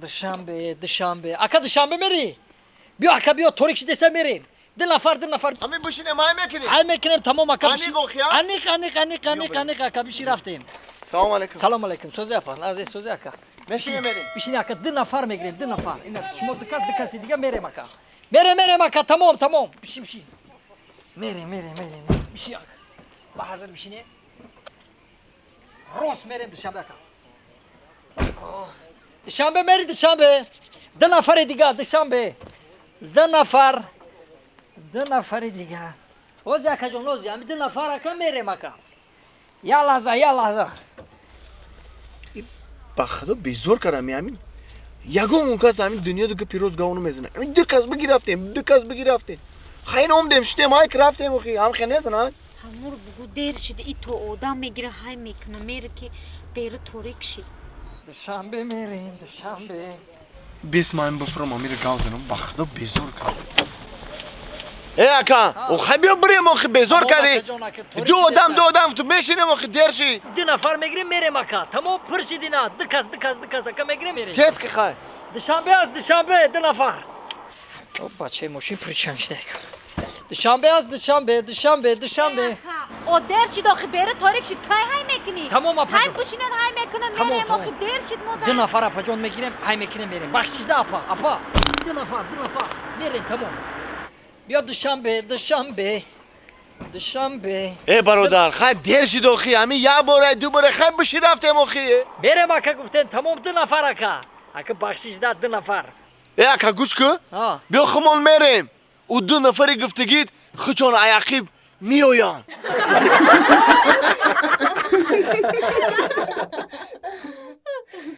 Душанбе, Душанбе. Ака, Душанбе мери? Биё, ака, биё, торик шидеса, мерем. Ду нафар, ду нафар. Ҳамин бишинем, ҳай мекунем. Ҳай мекунем, тамом, ака. Аниқ охи, а? Аниқ, аниқ, аниқ, аниқ, аниқ, ака, биши, рафтем. Салом алейкум. Салом алейкум. Сози, апа, назе, сози, ака. Мешинем, мерем. Бишини, ака, ду нафар мегирем, ду нафар. Ина шумо ду кас, ду каси дига, мерем, ака. Мерем, мерем, ака, тамом, тамом. Биши, биши. Мерем, мерем, мерем. Биши, ака. Ба ҳазр бишине. Рост мерем Душанбе, ака. Душанбе мери, Душанбе. Ду нафари дига, Душанбе. Ду нафар. Ду нафари дига. Ози, акаҷон, ози, ами ду нафар, ака, мерем, ака. Я лаҳза, я лаҳза. Ба худо, безор кардам. Ҳамин ягон он кас ҳамин дунё дука пироз гавону мезана. Ҳамин ду кас бигӣ, рафтем, ду кас бигӣ, рафтем. Хайр, омдем, шудем, ҳай ки рафтем, охи ҳам хе незана. Ҳамур бугу, дер шида, и то одам мегира, ҳай мекуна, мере ки бери торик шид. Душанбе мерем, Душанбе. Бес ман бифурам, амира гав занам. Ба худо, безор кардам. Э, ака, охай, биё бирем, охи безор кардӣ. Ду одам, ду одам, ту мешинем, охи дер шид. Ду нафар мегирем, мерем, ака. Тамом, пур шидина. Ду кас, ду кас, ду кас, ака, мегирем, мерем. Тез ки, хай. Душанбе аст, Душанбе, ду нафар. О, бачаи мошин пурчанг шуда. Душанбе аст, Душанбе, Душанбе, Душанбе. О, дер шид, охи бери торик шид, кай ҳай мекунӣ? Тамом, апаҷон. Ҳай бушинен, ҳай мекуна, Тамом, мерем. Тамом. Охи дер шид, модар. Ду нафар, апаҷон, мегирем, ҳай мекунем, мерем. Бахшишда, апа, апа. Ду нафар, ду нафар. Мерем, тамом. Биё, Душанбе, Душанбе. Душанбе. Э, бародар, хай, дер шид, охи ҳамин як бора, ду бора, хай, биши, рафтем, охи. Мерем, ака, гуфтем, тамом, ду нафар, ака. Ака, бахшишда, ду нафар. Э, ака, гӯш ку. А. Биё, хумон мерем, ӯ ду нафари гуфтагит хучон аяқиб меоянд.